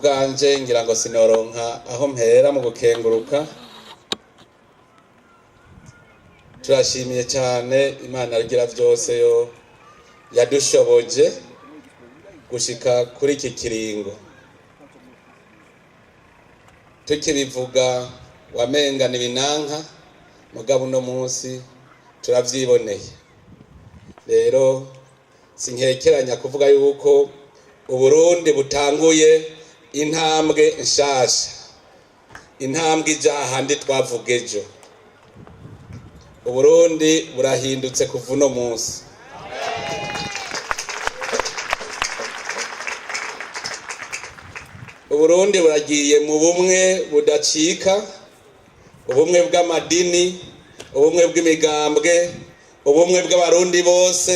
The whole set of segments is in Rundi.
Kubwanje ngira ngo sinoronka aho mpera mu gukenguruka. Turashimiye cyane Imana rugira byose yo yadushoboje gushika kuri iki kiringo. Tukibivuga wamenga ibinanka, mugabo uno munsi turavyiboneye. Rero sinkekeranya kuvuga yuko Uburundi butanguye intambwe nshasha, intambwe ija ahandi twavuga ejo. Uburundi burahindutse kuva uno munsi. Uburundi buragiye mu bumwe budacika, ubumwe bw'amadini, ubumwe bw'imigambwe, ubumwe bw'abarundi bose,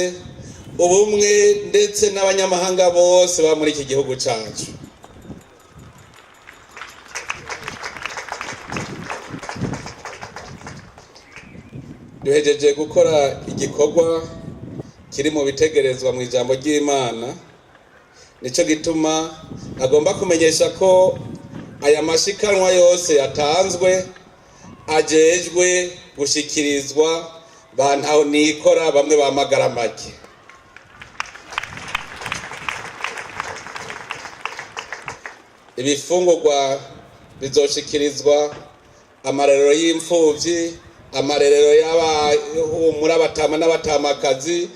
ubumwe ndetse n'abanyamahanga bose ba muri iki gihugu cacu. Duhejeje gukora igikorwa kiri mu bitegerezwa mu ijambo ry'Imana. Nico gituma agomba kumenyesha ko aya mashikanwa yose yatanzwe ajejwe gushikirizwa bantaho nikora bamwe bamagara make. Ibifungurwa bizoshikirizwa amarerero y'imfuvyi, amarerero y'abahumura abatama n'abatamakazi,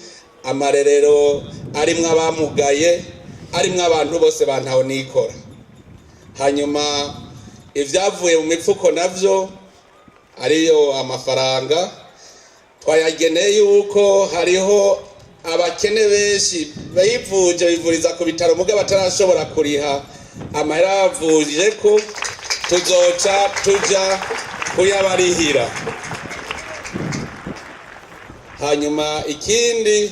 amarerero arimwo abamugaye, arimwo abantu bose bantaho nikora. Hanyuma ivyavuye mu mifuko navyo ariyo amafaranga twayageneye yuko hariho abakene benshi bivuje bivuriza ku bitaro muga batarashobora kuriha amahera bavuje ko tuzoca tuja kuyabarihira. Hanyuma ikindi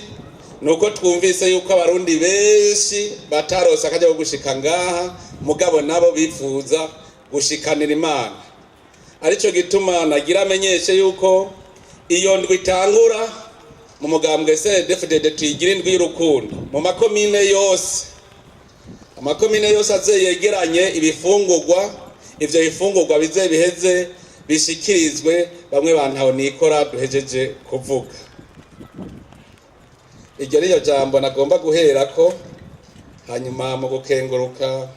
nuko twumvise yuko abarundi benshi batarose akajya ko gushika ngaha, mugabo nabo bifuza gushikanira Imana. Arico gituma nagira amenyeshe yuko iyo ndwi itangura mu mugambwe CNDD-FDD tuyigira indwi y'urukundo mu makomine yose. Amakomine yose aze yegeranye ibifungurwa, ivyo bifungurwa bize biheze bishikirizwe bamwe bantaho nikora duhejeje kuvuga. Iryo niyo jambo nagomba guherako. Hanyuma mu gukenguruka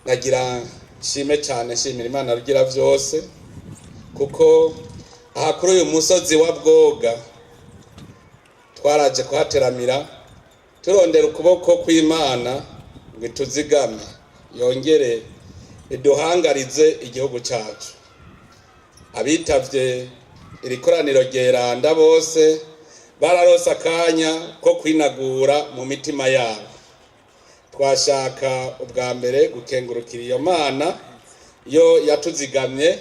nagira nshime cyane, nshimira Imana rugira vyose, kuko aha kuri uyu musozi wa Bwoga twaraje kuhateramira turondera ukuboko kw'Imana ngo ituzigame yongere iduhangarize igihugu cacu. Abitavye iri koraniro ryeranda bose bararose akanya ko kwinagura mu mitima yabo. Twashaka ubwa mbere gukengurukira iyo Mana yo yatuzigamye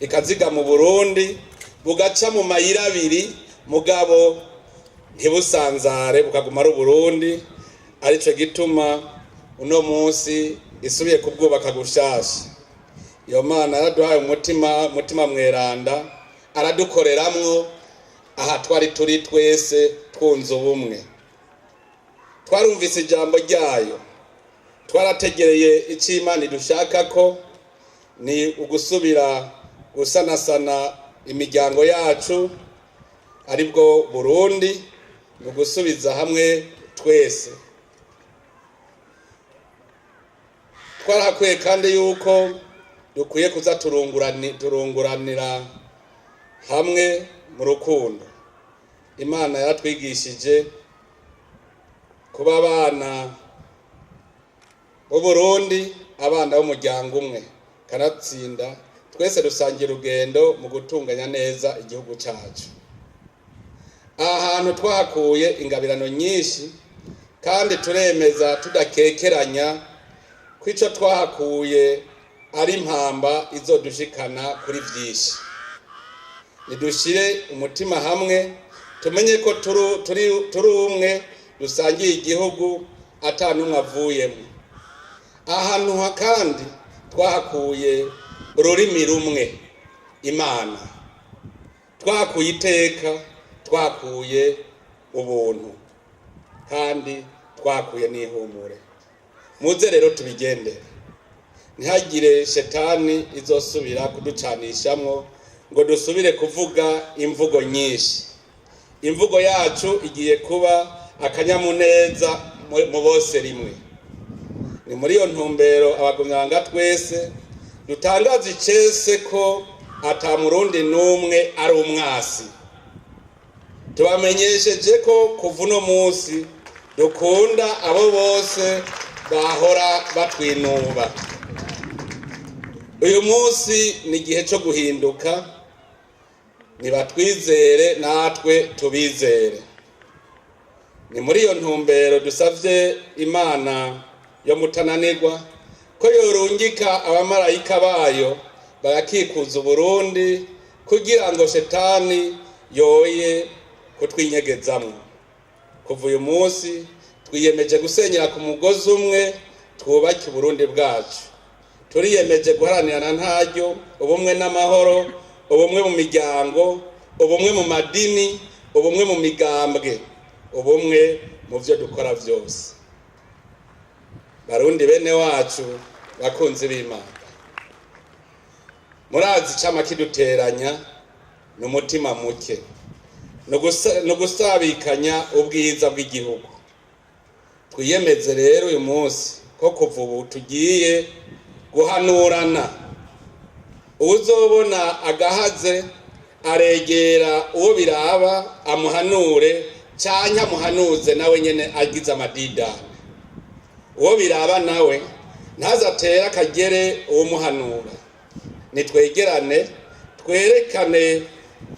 ikazigama Burundi bugaca mu mayira abiri, mugabo ntibusanzare bukaguma ari Burundi. Arico gituma uno munsi isubiye kubwubaka gushasha. Iyo Mana yaraduhaye umutima mweranda, aradukoreramwo aha twari turi twese twunze ubumwe. Twarumvise ijambo ryayo, twarategereye icyo Imana idushaka ko ni ugusubira gusanasana imiryango yacu, aribwo Burundi, ni ugusubiza hamwe twese. Twarahakwiye kandi yuko dukwiye kuza turunguranira hamwe mu rukundo. Imana yaratwigishije kuba abana b'Uburundi, abana b'umuryango umwe, kanatsinda twese dusangira urugendo mu gutunganya neza igihugu cacu. Aha hantu twahakuye ingabirano nyinshi, kandi turemeza tudakekeranya ko ico twahakuye ari impamba izodushikana kuri vyinshi. Nidushire umutima hamwe, tumenye ko turi umwe, dusangiye igihugu ata n'umwe avuyemwo. Ahantu kandi twahakuye ururimi rumwe, Imana. Twahakuye iteka, twahakuye ubuntu, kandi twahakuye n'ihumure. Muze rero tubigendere, ntihagire shetani izosubira kuducanishamwo ngo dusubire kuvuga imvugo nyinshi. Imvugo yacu igiye kuba akanyamuneza mu bose rimwe. Ni muri iyo ntumbero abagumyabanga twese dutangaza icese ko ata murundi n'umwe ari umwasi. Tubamenyesheje ko kuva uno munsi dukunda abo bose bahora batwinuba. Uyu munsi ni igihe cyo guhinduka, nibatwizere natwe tubizere. Ni muri iyo ntumbero dusavye Imana yo mutananirwa ko yorungika abamarayika bayo bagakikuza Uburundi kugira ngo shetani yoye kutwinyegezamwo. Kuva uyu munsi twiyemeje gusenyera ku mugozi umwe twubake Uburundi bwacu. Turiyemeje guharanirana ntaryo ubumwe n'amahoro, ubumwe mu miryango, ubumwe mu madini, ubumwe mu migambwe, ubumwe mu vyo dukora vyose. Barundi bene wacu bakunzi b'Imana, murazi icama kiduteranya ni umutima muke, ni ugusabikanya ubwiza bw'igihugu. Twiyemeze rero uyu munsi ko kuva ubu tugiye guhanurana. Uwuzobona agahaze aregera uwo biraba amuhanure, canke amuhanuze nawe nyene agize amadidani. Uwo biraba nawe ntazatere akagere uwumuhanura. Nitwegerane twerekane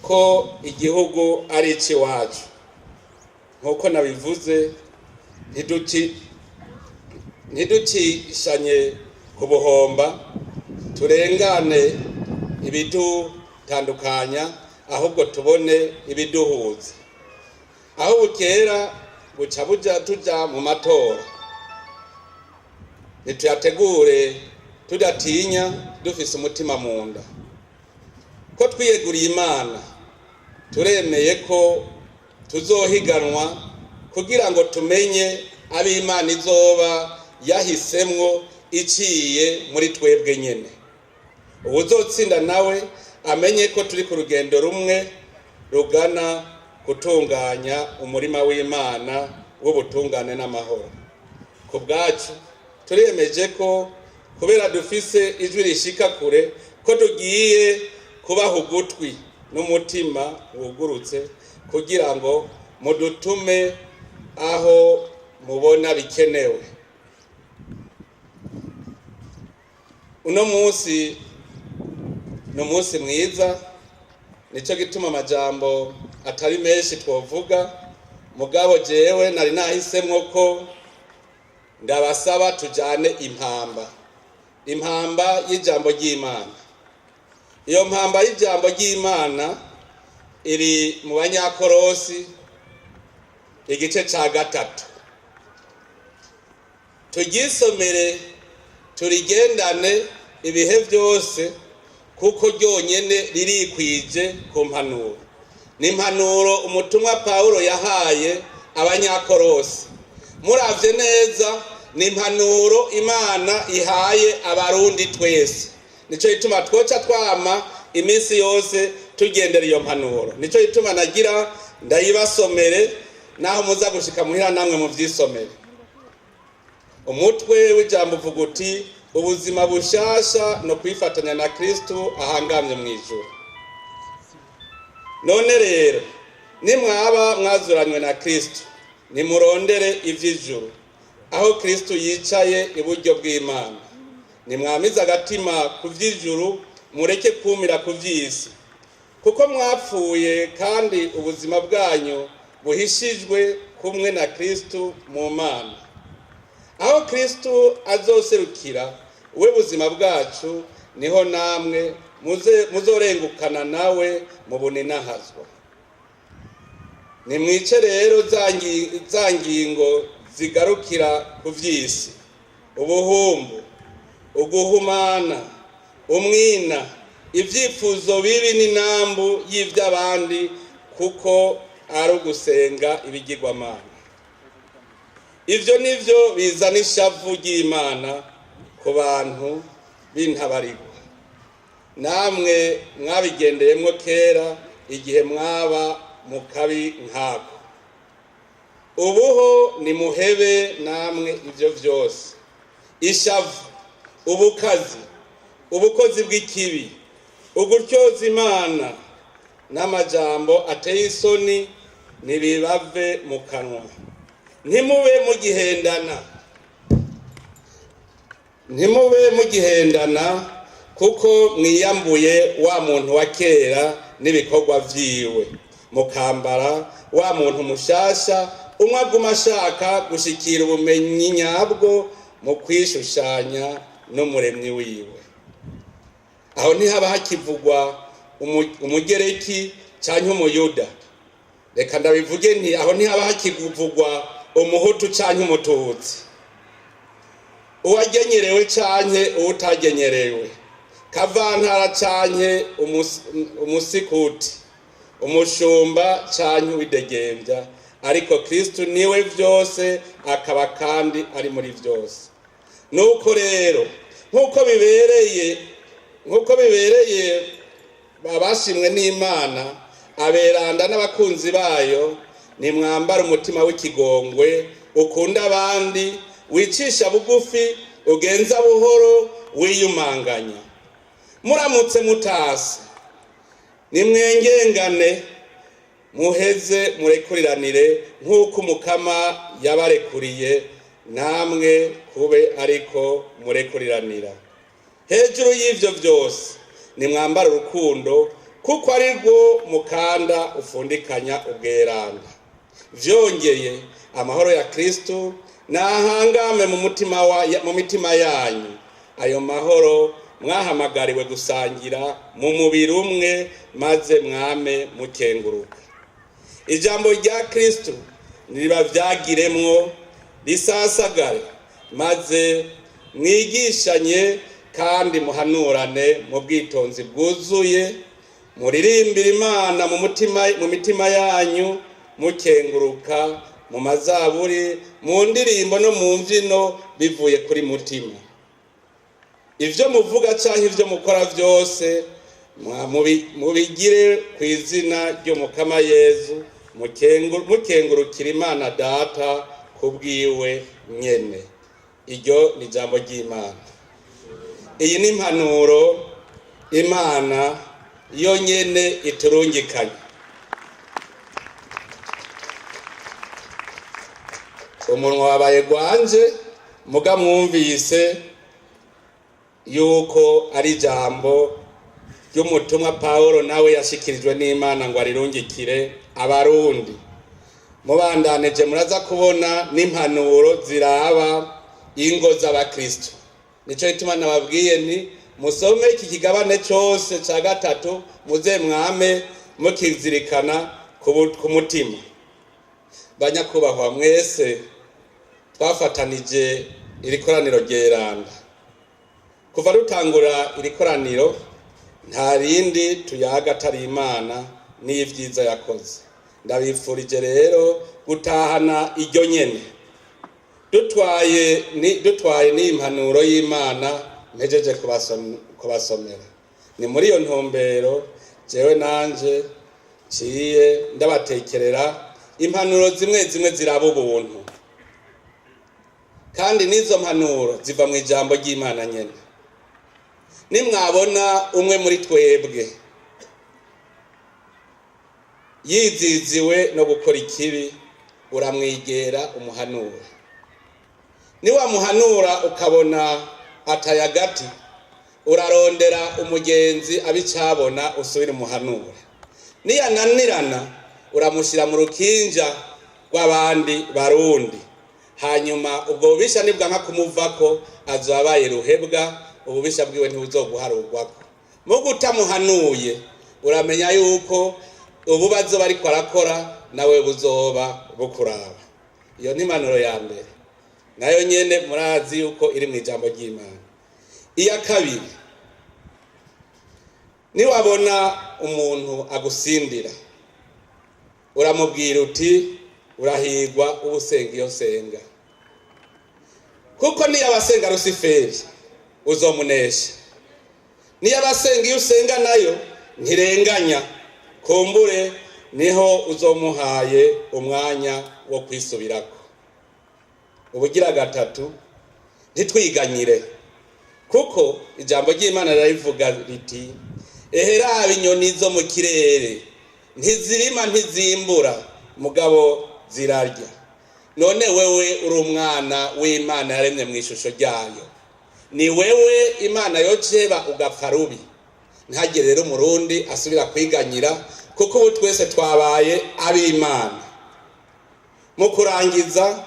ko igihugu ari iciwacu. Nkuko nabivuze, ntiducishanye ku buhomba, turengane ibidutandukanya, ahubwo tubone ibiduhuza. Aho bukera buca buja tuja mu matora, nituyategure tudatinya, dufise umutima mu nda. Ko twiyeguriye Imana, turemeye ko tuzohiganwa kugira ngo tumenye ab'Imana izoba yahisemwo iciye muri twebwe nyene. Uwuzotsinda nawe amenye ko turi ku rugendo rumwe rugana gutunganya umurima w'Imana w'ubutungane n'amahoro. Ku bwacu turiyemeje ko kubera dufise ijwi rishika kure, ko tugiye kubaha ugutwi n'umutima wugurutse kugira ngo mudutume aho mubona bikenewe. Uno munsi ni umunsi mwiza, nico gituma amajambo atari menshi twovuga, mugabo jewe nari nahisemwo ko ndabasaba tujane impamba, impamba y'ijambo ry'Imana. Iyo mpamba y'ijambo ry'Imana iri mu Banyakorosi igice ca 3. Tugisomere turigendane ibihe byose, kuko ryonyene ririkwije ku mpanuro. Ni impanuro umutumwa Paulo yahaye Abanyakorosi. Muravye neza, ni impanuro Imana ihaye Abarundi twese. Nico gituma twoca twama iminsi yose tugendera iyo mpanuro. Nico gituma nagira ndayibasomere, naho muza gushika muhira namwe muvyisomere. Umutwe w'ijambo uvuga uti ubuzima bushasha no kwifatanya na Kristo ahangamye mu ijuru. None rero nimwaba mwazuranywe na Kristo, nimurondere ivy'ijuru aho Kristo yicaye iburyo bw'Imana. Nimwamize agatima ku vy'ijuru, mureke kumira ku vy'isi, kuko mwapfuye kandi ubuzima bwanyu buhishijwe kumwe na Kristo mu Mana. Aho Kristo azoserukira we buzima bwacu, niho namwe muzorengukana nawe mu buninahazwa. Nimwice rero za ngingo zigarukira ku vy'isi: ubuhumbu, uguhumana, umwina, ivyifuzo bibi n'inambu y'ivy'abandi, kuko ari ugusenga ibigirwamana. Ivyo nivyo bizana ishavu ry'Imana ku bantu b'intabarigwa. Namwe mwabigendeyemwo kera igihe mwaba mu kabi nkako. Ubuho nimuhebe namwe ivyo vyose: ishavu, ubukazi, ubukozi bw'ikibi, ugutyoza Imana n'amajambo ateye isoni ntibibave mu kanwa. Ntimube mugihendana, ntimube mugihendana, kuko mwiyambuye wa muntu wa kera n'ibikorwa vyiwe, mukambara wa muntu mushasha, umwe aguma ashaka gushikira ubumenyi nyabwo mu kwishushanya n'umuremyi wiwe. Aho ntihaba hakivugwa Umugereki canke Umuyuda. Reka ndabivuge nti: aho ntihaba hakivugwa Umuhutu canke Umututsi, uwagenyerewe canke uwutagenyerewe, kavantara canke umusikuti, umushumba canke uwidegembya, ariko Kristu niwe vyose, akaba kandi ari muri vyose. Nuko rero, nk'uko bibereye abashimwe n'Imana, aberanda n'abakunzi bayo, nimwambara umutima w'ikigongwe, ukunda abandi, wicisha bugufi, ugenza buhoro, wiyumanganya. Muramutse mutase, nimwengengane, muheze murekuriranire nk'uko Umukama yabarekuriye, namwe kube ariko murekuriranira. Hejuru y'ivyo vyose, nimwambara urukundo, kuko ari rwo mukanda ufundikanya ubweranda. Vyongeye, amahoro ya Kristu nahangame mu mitima yanyu. Ayo mahoro mwahamagariwe gusangira mu mubiri umwe, maze mwame mukenguruka. Ijambo rya Kristu niribavyagiremwo risasagare, maze mwigishanye kandi muhanurane mu bwitonzi bwuzuye, muririmbira Imana mu mitima yanyu, mukenguruka, mu mazaburi, mu ndirimbo no mu mbyino bivuye kuri mutima. Ivyo muvuga canke ivyo mukora vyose, mubigire ku izina ry'Umukama Yezu, mukengurukira Imana Data kubwiwe nyene. Iryo ni ijambo ry'Imana. Iyi ni impanuro Imana yo nyene iturungikanye. Umunwa wabaye gwanje, muga mwumvise yuko ari ijambo ry'umutumwa Pawulo, nawe yashikirijwe n'Imana ngo arirungikire Abarundi. Mubandanije, muraza kubona n'impanuro ziraba ingo z'Abakristo. Nico gituma nababwiye nti musome iki kigabane cose ca gatatu, muze mwame mukizirikana ku mutima. Banyakubahwa mwese twafatanije iri koraniro ryeranda, kuva rutangura iri koraniro, nta rindi tuyaga atari Imana n'ivyiza yakoze. Ndabifurije rero gutahana iryo nyene, dutwaye n'impanuro y'Imana mpejeje kubasomera. Ni muri iyo ntumbero jewe nanje nciye ndabatekerera impanuro zimwe zimwe ziraba ubuntu, kandi n'izo mpanuro ziva mu ijambo ry'Imana nyene. Nimwabona umwe muri twebwe yiziziwe no gukora ikibi, uramwegera umuhanura. Niwamuhanura ukabona ataye agati, urarondera umugenzi abicabona, usubire umuhanura. Niyananirana, uramushyira mu rukinja rw'abandi Barundi. Hanyuma ubwo bubisha nibwa kumuvako, azoba abaye ruhebwa, ububisha bwiwe ntibuzoguharurwako. Mu gutamuhanuye, uramenya yuko ububazo bariko arakora nawe buzoba bukuraba. Iyo ni impanuro ya mbere, nayo nyene murazi yuko iri mu ijambo ry'Imana. Iya kabiri, niwabona umuntu agusindira, uramubwira uti: "Urahigwa uba usenga iyo nsenga." Kuko niyo abasenga Rusiferi uzomunesha, niyo abasenga iyo usenga nayo ntirenganya, kumbure niho uzomuhaye umwanya wo kwisubirako. Ubugira gatatu, ntitwiganyire, kuko ijambo ry'Imana rirabivuga riti: eheraba inyoni zo mu kirere, ntizirima ntizimbura, mugabo zirarya. None wewe uri umwana w'Imana yaremye mu ishusho ryayo, ni wewe Imana yoceba ugapfa rubi. Ntagire rero umurundi asubira kwiganyira, kuko ubu twese twabaye ab'Imana. Mu kurangiza,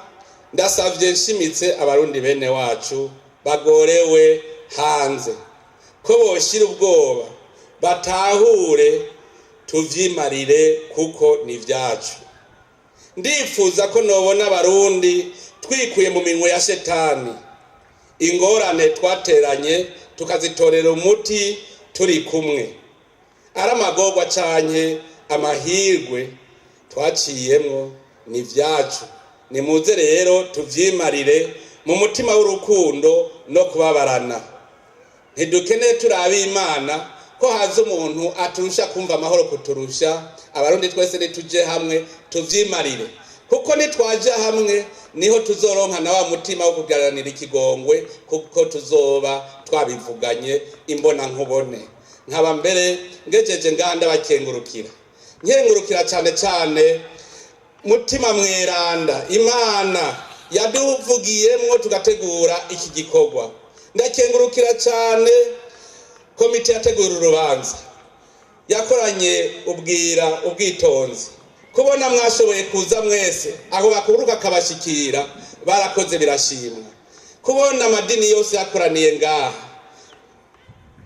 ndasavye nshimitse abarundi bene wacu bagorewe hanze ko boshira ubwoba, batahure, tuvyimarire, kuko ni vyacu. Ndifuza ko nobona abarundi twikuye mu minwe ya shetani, ingorane twateranye tukazitorera umuti turi kumwe. Ari amagorwa canke amahirwe twaciyemwo ni vyacu. Nimuze rero tuvyimarire mu mutima w'urukundo no kubabarana. Ntidukeneye turabe Imana ko haza umuntu aturusha kumva amahoro kuturusha. Abarundi twese nituje hamwe tuvyimarire, kuko nitwaja hamwe niho tuzoronka na wa mutima wo kugaranira ikigongwe, kuko tuzoba twabivuganye imbona nkubone. Nkaba mbere ngejeje nganda bakengurukira, nkengurukira cyane cyane mutima mweranda Imana yaduvugiyemwo tugategura iki gikorwa. Ndakengurukira cyane komite yategura urubanza, yakoranye ubwira ubwitonzi. Kubona mwashoboye kuza mwese aho bakuruka kabashikira, barakoze birashimwa. Kubona amadini yose yakoraniye ngaha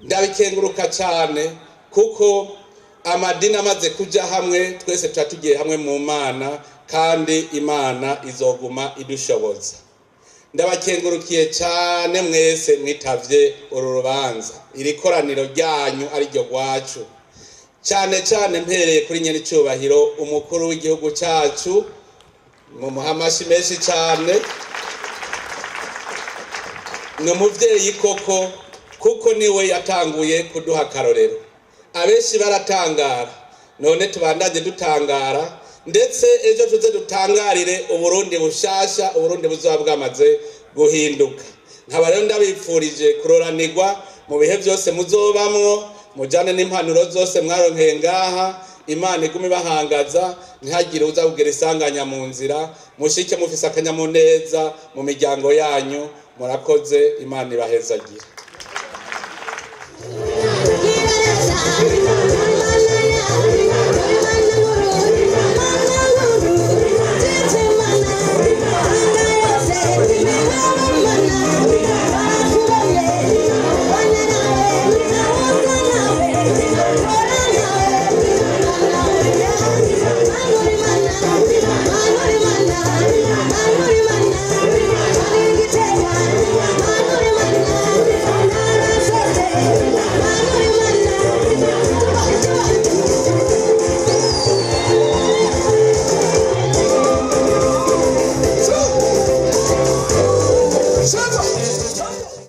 ndabikenguruka cyane, kuko amadini amaze kuja hamwe twese tuba tugiye hamwe mu Mana, kandi Imana izoguma idushoboza. Ndabakengurukiye cyane mwese mwitavye uru rubanza, iri koraniro ryanyu ari ryo rwacu, cyane cyane mpereye kuri nyenicubahiro umukuru w'igihugu cyacu, mu muhamashi menshi cyane. Ni umuvyeyi koko, kuko niwe yatanguye kuduha akarorero. Abenshi baratangara, none tubandanye dutangara, ndetse ejo tuze dutangarire Uburundi bushasha, Uburundi buzoba bwamaze guhinduka. Nkaba rero ndabipfurije kuroranirwa mu bihe byose muzobamwo, mujane n'impanuro zose mwaronkeye ngaha. Imana igume ibahangaza, ntihagire uza kugira isanganya mu nzira, mushike mufise akanyamuneza mu miryango yanyu. Murakoze, Imana ibahezagire.